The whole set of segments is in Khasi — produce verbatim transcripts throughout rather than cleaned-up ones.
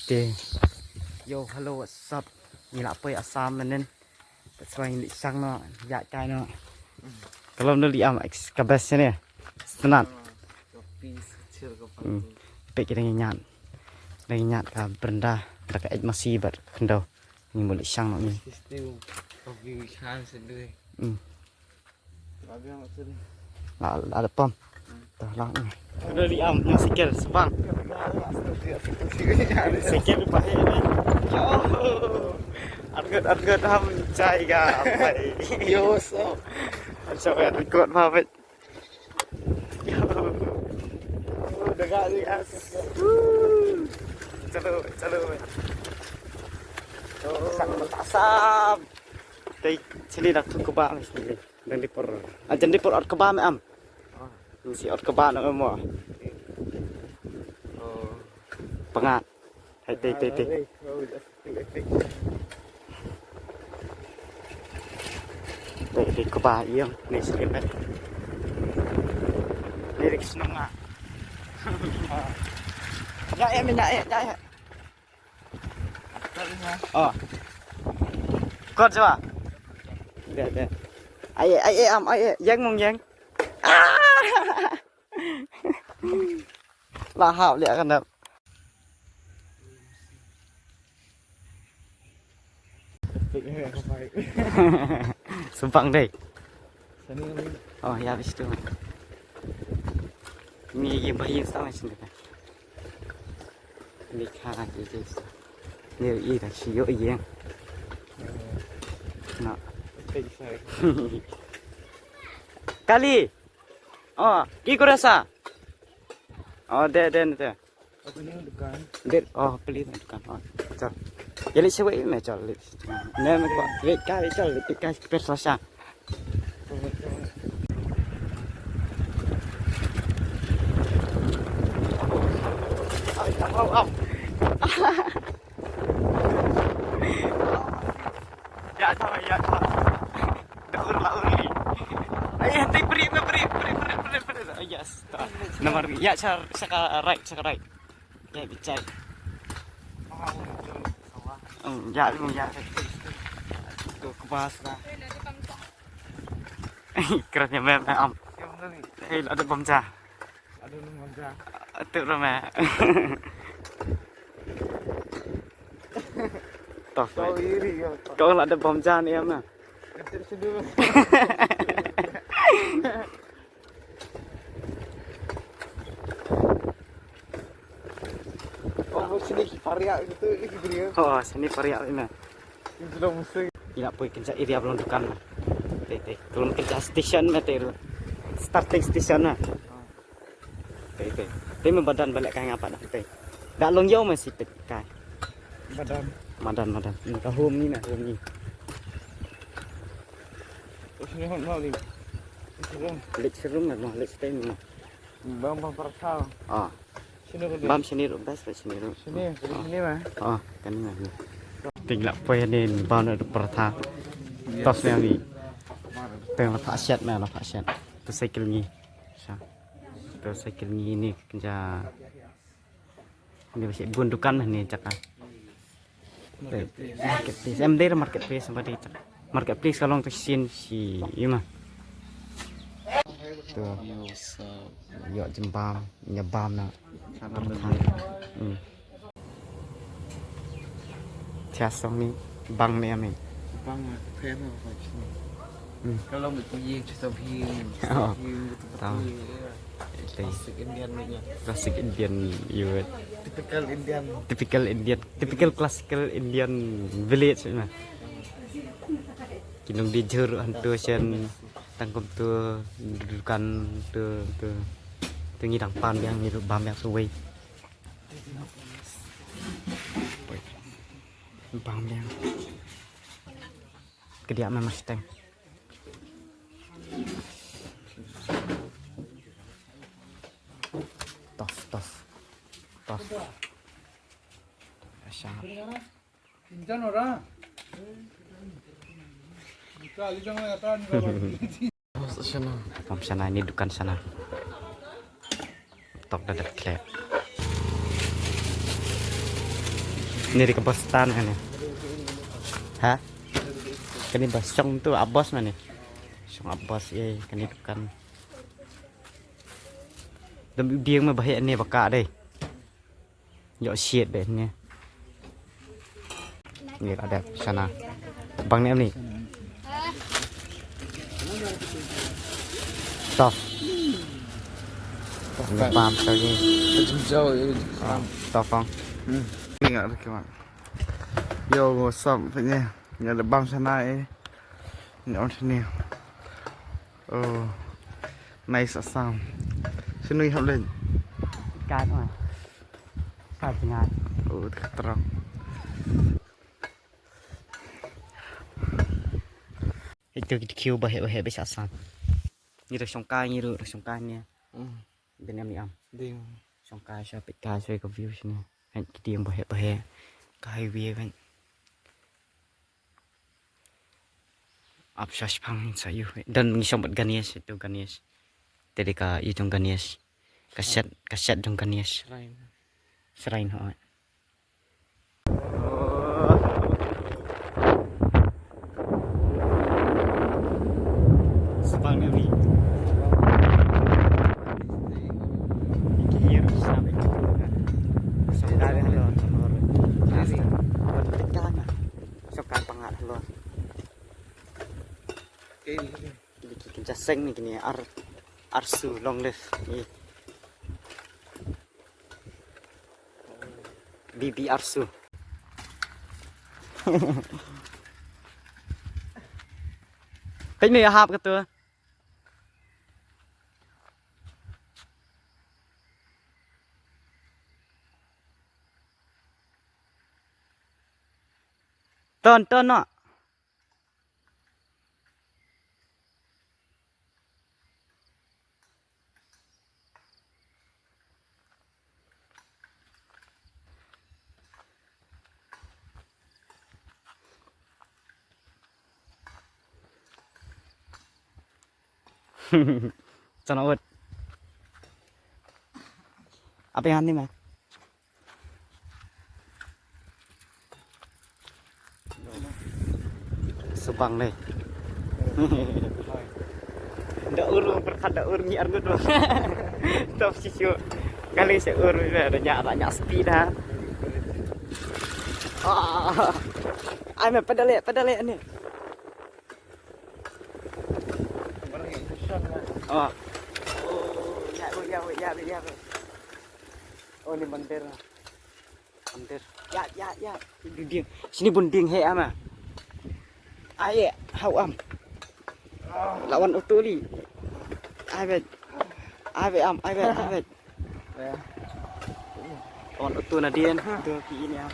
Te. Yo, hello, what's up? Ngi la poi Assam mynnin. That's why ngi leit shang noh, ïaid kai noh. Ka lom na liam ex ka best ne. Stunat. Hmm. Pek ki dang ïaid. Dang ïaid ka Brenda, da ka ej masi bad khyndew. Ngi mut leit shang noh ngi. Hmm. La, la da pom. Dah lah. Kena liam na sikil sebang. Sikil pahit ni. Yo. Argut argut ham chai ga. Yo, so. Acha ya record pa bet. Yo. Dekat ni as. Chalo, chalo. Sam, sam. Tei sini dak tu kebak ni sini. Dang di por. Ah, jan di por ot kebak me am. Ni si ot kebak na mo. Pengat. Hai tei tei tei. Tei tei kebak ïeng ni sini me. Lirik seneng ah. Ya ya me ya ya ya. Oh. Kot jua. Deh deh. Ai ai ai am ai ai yang mong yang. Ah! Lah hap liak kan dap. Sumpang deh. Oh ya habis tu. Ni ye bayi sama sini kan. Ni kha ji ji. Ni i da shi yo ye. Na. Kali. Oh, ki kurasa. Oh, de de de. Dukan. Bil, oh, peli dukan. Oh, chal. Ya, leit sha wei me, chal, leit. Ne me ko, leit ka, leit chal, leit ka, per sasa. Au, au, au. Ya, chal, ya, chal. Dah ur lah ur ni. Ay, hati beri, beri, beri, beri, beri, beri. Oh, yes. Nomor, ya, chal, saka right, saka right. Kae bichai. Hmm, ya, hmm, ya. Tu kebas dah. Keras nya mem am. Eh, ada bom ja. Ada bom ja. Tu rame. Toh. Kau iri ya. Kau lah ada bom ja ni am na. Kecil sedul. Oh, sini pariak gitu, gitu ya. Oh, sini pariak ini. Ini sudah musim. Ila poi kynja area ba long dukan. Te te. Ka long kynja station ma te ruh. Starting station ma. Te te. Te me ba don ba leh kai nga pat te. Da long ïew ma si peit kai. Madan. Madan, madan. Ni ka home ni na, home ni. Oh, sini hot mali. Sini. Leit sha room na, leit sha room na. Bam bam paratha. Ah. Sini ko. Bam sini ruh, best sini ruh. Sini, sini ma. Ah, kan ni. Te ngi la poi ne bam na paratha. Tos ne ni. Te la phah shet na, la phah shet. Tu cycle ngi. Sa. Tu cycle ngi ni kynja. Ni ba shet bun dukan ni jaka. Marketplace. Marketplace. Em dei marketplace ba dei. Marketplace ka long tu shin shi ima. Tu. Yo, what's up? Yo, jembam, nyabam na. Salam dulu. Hmm. Cha song ni bang ni ami. Bang ma, pen ma, bang sini. Hmm. Kalau betul ye, cha song hi, cha song hi, betul betul ye. Classic Indian ni ya. Classic Indian, you would. Typical Indian. Typical Indian. Typical classical Indian village, na. Ki nongdie jhur hantu shen tang kumtu dukan tu tu. Tu ngi dang pan biang ngi bam biang suwei. Bam biang. Kediak memang seteng. Tos, tos. Tos. Asyik. Pom sana ni dukan sana. Tok da dep klet. Ni dei ka bus stand kane. Ha? Kane ba shong tu Abos mane. Shong Abos, eh, kane dukan. Dam biang ma ba heh ne ba ka dei. Ïoh shit beh ne. Ni la dep shana. Bang ne am ni. Tough. Ni pam sa ni. Jauh, eh. Ah, tough, ah. Hmm. Ni nggak ada kiwan. Yo, what's up? Ni, ni ada bam shana, eh. Ni on sini. Oh, nice Assam. Sini hap len. Kan, wah. Sa jngai. Oh, terang. Itu kita kiu bahek-bahek bisa Assam. Ni dah shongkai ni, dah shongkai ni. Hmm. Dei ne em ni em. Dei. Shongkai sha peit kai sha ka view shane. Hynrei ki dieng ba heh ba heh. Ka highway ban. Ap sha shipang sa ïu. Don ngi shong bad Ganesh, itu Ganesh. Te dei ka ïu jong Ganesh. Ka shet, ka shet jong Ganesh. Shrine. Shrine, ho. Spang ne mi. Ki hir sa be. Sa ka de lo. Sa ka panga lo. Ki, ki, ki jaseng ni kini ar, arsu long live ni. B B arsu. Peit me hap ka tu. Ton, ton noh. Sana ut. Apa yang ni, Mas? Subang dei. Da ur, pyrkhat da ur ngi ar ngut. Top shishu. Kali sha ur da nya da nya speed ha. Ah. Ai me pedal ya, pedal ya ni. Oh. Oh, ya, ya, ya, ya, ya. Oh, ni mandir. Mandir. Ya, ya, ya. Ding. Sini bun ding he ama. Ai, hau am. Lawan auto li. Ai bet. Ai bet am, ai bet, ai bet. Lawan auto na dien. Tu ki ini am.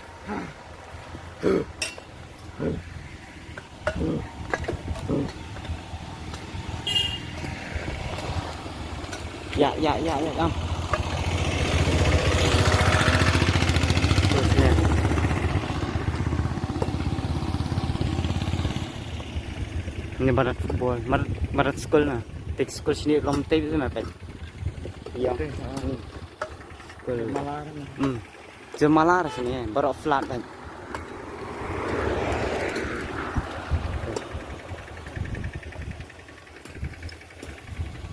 Ya, ya, ya, ya, ya. Terus ni. Ni barat football, mar-, barat school na. Tek school sini lom tek tu na tek. Iya. School. Malar. Hmm. Jemala rasanya, baru flat kan.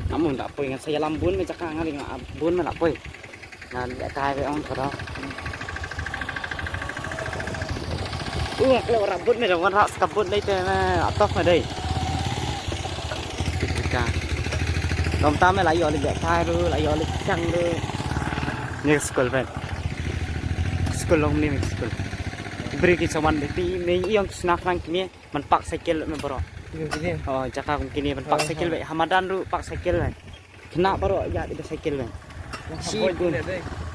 Namun tak poi ngan saya lambun macam kan ngan bun mana poi. Ngan dia kai be ong kada. Uh, kalau rabut ni dah warna sekabut ni tu, atas ni deh. Kita. Lom tam la yo le kai ru, la yo le chang ru. Ni school friend. School long ni school. Beri ki sawan de ti me ïong ki sna frank ni man park cycle me bro. Ni kini. Oh, jaka kum kini man park cycle be hamadan ru park cycle be. Kena bro ya de cycle be. Si bun.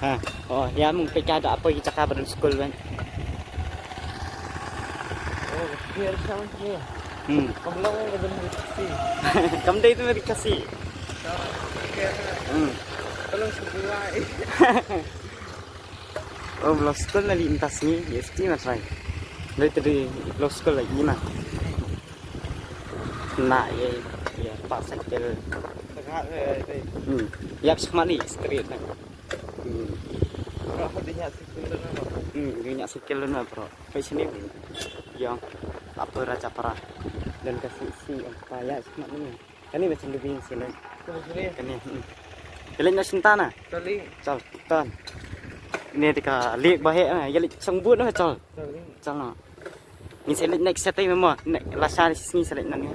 Ha. Oh, ya mung peka da apa ki jaka badan school be. Oh, biar sama ni. Hmm. Kam long ke benda kasi. Kam dei tu mari kasi. Hmm. Tolong sebuah. Oh, blog school na li intas ni, yes ti mas rai. Dei tu di blog school lagi na. Na ye, ye pak cycle. Tengah eh dei. Hmm. Yap sekhmat ni street na. Hmm. Hmm, ïa ïa sikil na bro. Pei sini. Yang apa raja para. Dan kasih si apa ya sini. Kane ba chan dubi sini. Kane. Hmm. Ïa leit na sentana. Chal, ton. Ni te ka lek ba heh na. Ïa leit song but na chal. Chal na. Ngin sa leit next set ai mo. Next lasa ni sngi sa leit na ni.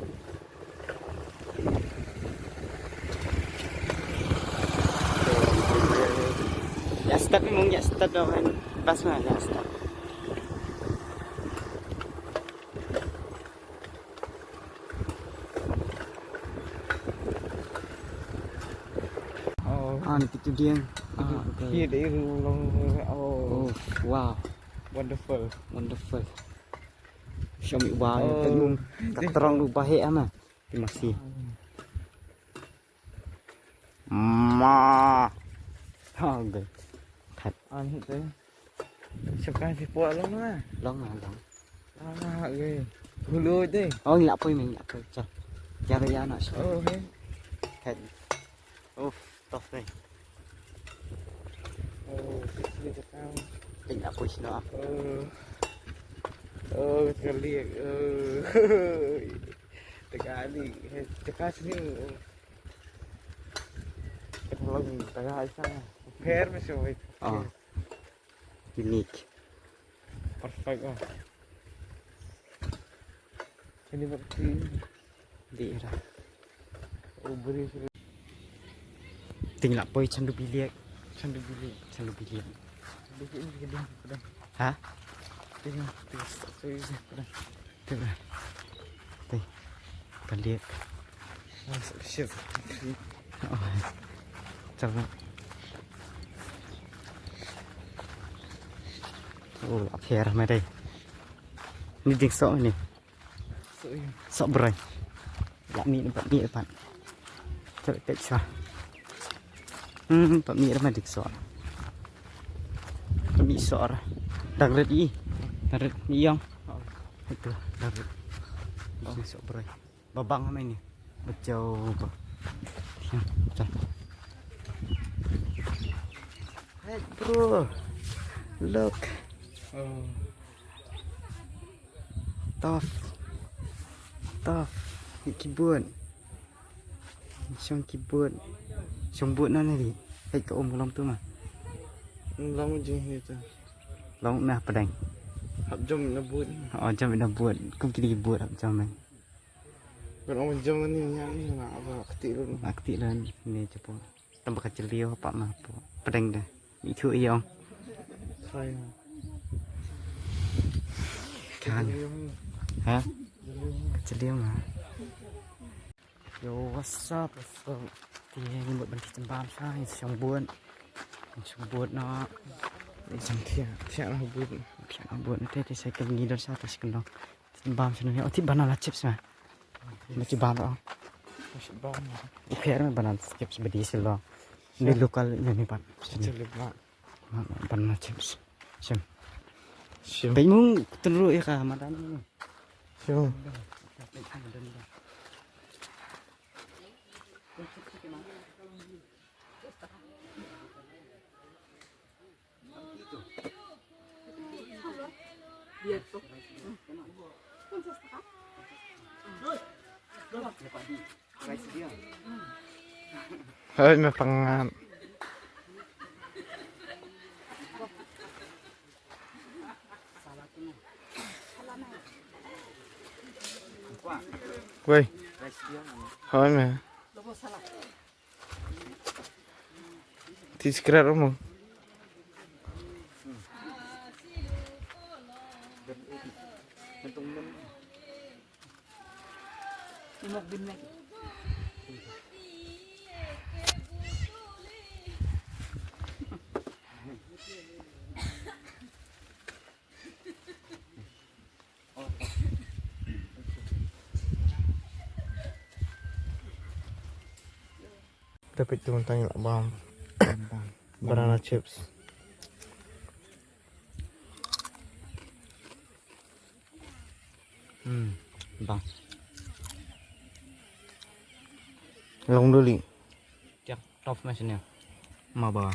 Ïa start ni mong ïa start dah kan. Pas na ïa start. Oh. Ah, ni kitu dia. Ah, okay. Here they long. Oh. Oh, wow. Wonderful. Wonderful. Show me wow. Oh. Ka terang lu bahik ama. Terima kasih. Ma. Ha, okay. That. An hit tu. Shuka si puak long na. Long na long. Ah, okay. Hulu tu. Oh, ngilak pui meng ngilak pui. Cha. Tiada ya nak. Oh, okay. That. Oh, tough ni. Oh, sisi cakap. Ngilak pui sini ah. Oh. Oh, sekali. Oh. Tengah ni. Tengah sini. Tengah lagi. Tengah sana. Fair masih. Oh. Unique. Perfect ah. Ini berarti di era. Oh, beri sini. Ting lah poi chandu bilik. Chandu bilik. Chandu bilik. Bilik ni gedung, gedung. Ha? Gedung, gedung. Sorry, gedung. Tengok. Tengok. Ka liek. Oh, shit. Oh. Coba. Oh, la pher ma dei. Ni ding sok ni. Sok, ya. Sok brai. La mi ni pat, mi pat. Coba tek sa. Hmm, pat mi ma ding sok. Pat mi sok ra. Dang red i. Dang red mi yang. Oh. Itu, dang red. Oh. Sok brai. Babang ma ini. Bejau ba. Hey bro. Look. Oh. Tough. Tough. Keyboard. Shong keyboard. Shong board na ni. Hey ka um long tu ma. Long jing hi tu. Long na padang. Hap jom na board. Oh jom na board. Kum kini board hap jom. Kan ong jong ni nya ni na ba kti lu. Ba kti lu ni cepo. Tamba ka chelio pa ma po. Pedeng dah. Itu iyong. Saya. Kan. Ha? Ka chelio ma. Yo, what's up? What's up? Ti ni buat berhenti jembam sa, ini sembun. Sembun nak. Ini sembun. Siap lah buat. Siap lah buat nanti di saya kena ngidar sa atas kena. Bam sini. Oh, ti banana chips ma. Mesti bam oh. Mesti bam. Oke, ada banana chips bedi silo. Ni lokal ni ni pan. Sini. Banana chips. Sim. Sim. Pengmung tenru ya ka madan ni. Sim. Hai, me pangan. Wei. Hai, me. Ti skrer mo. Dapat tu mentang nak bam. Banana chips. Hmm, bang. Long duli. Tiak top macam ni. Ma ba.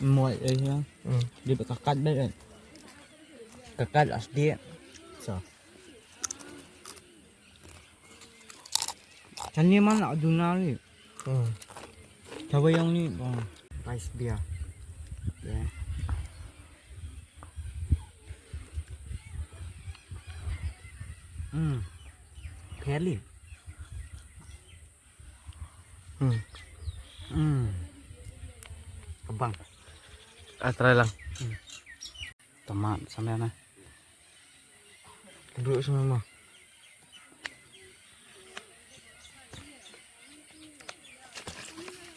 Mo eh ya. Hmm. Di ba kakat ba eh. Kakat asdi. So. Kan ni man nak duna ni. Hmm. Coba yang ni. Oh. Rice beer. Ya. Hmm. Peli. Hmm. Hmm. Kebang. Ah, try lang. Hmm. Tomat sampai na. Duduk sama mah.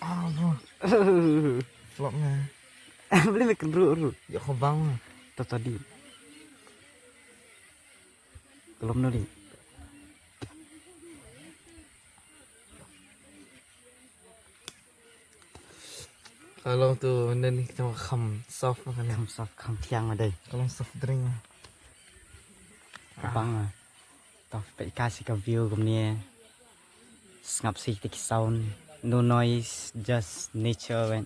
Ah, bro. Flop na. Boleh makan dulu, dulu. Ya, kebang. Tadi. Belum dulu. Kalau tu benda ni kita makan soft makan ya. Kam soft kam thiang ma dei. Kalau soft drink lah. Abang lah. Toh peit ka shi ka view kumne. Sngap shi te ki sound. No noise, just nature wen.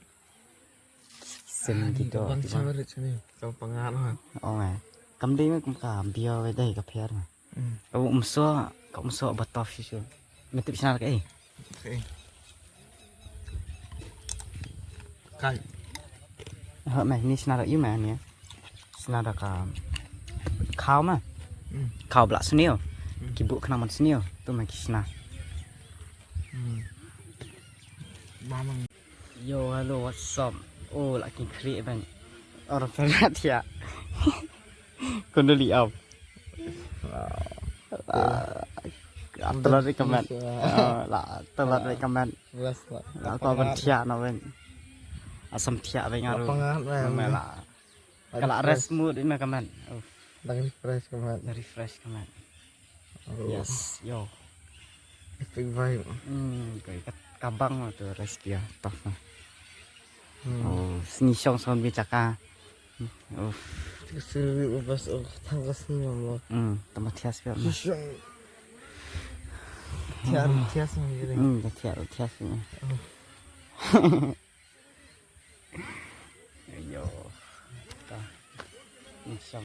Sim gitu. Bang sabar sini. Kalau pengaruh. Oh eh. Kam dei me kum ka bio we dei ka pher. Hmm. Ka umso, ka umso ba tough shisha. Me tip shna ka eh. Okay. Kai. Ha me ni shna da yu me ni. Shna da ka. Khau ma. Hmm. Khau bla sniew. Hmm. Ki bu khnang man sniew. Tu me ki shna. Hmm. Ba mang. Yo, hello, what's up? Oh, la king kri ben. Or pernah ya. Kondoli au. Ah, telat recommend. Ah, la telat recommend. Jelas lah. La ko ban thiah na ben. Asam thiah ben aru. Lapangan, man. Mela. Ka la rest mood ina ka man. Dah refresh ka man. Dah refresh ka man. Oh. Yes, yo. Epic vibe. Hmm, ka, ka, ka bang tu rest dia tough. Hmm. Oh, sini shong shong bi chaka. Uff. Ka sini bi bas oh tang ka sini mo. Hmm, tama thias bi. Shong. Thias thias mo gini. Hmm, thias thias. Oh. Yo. Ta. Ni shong.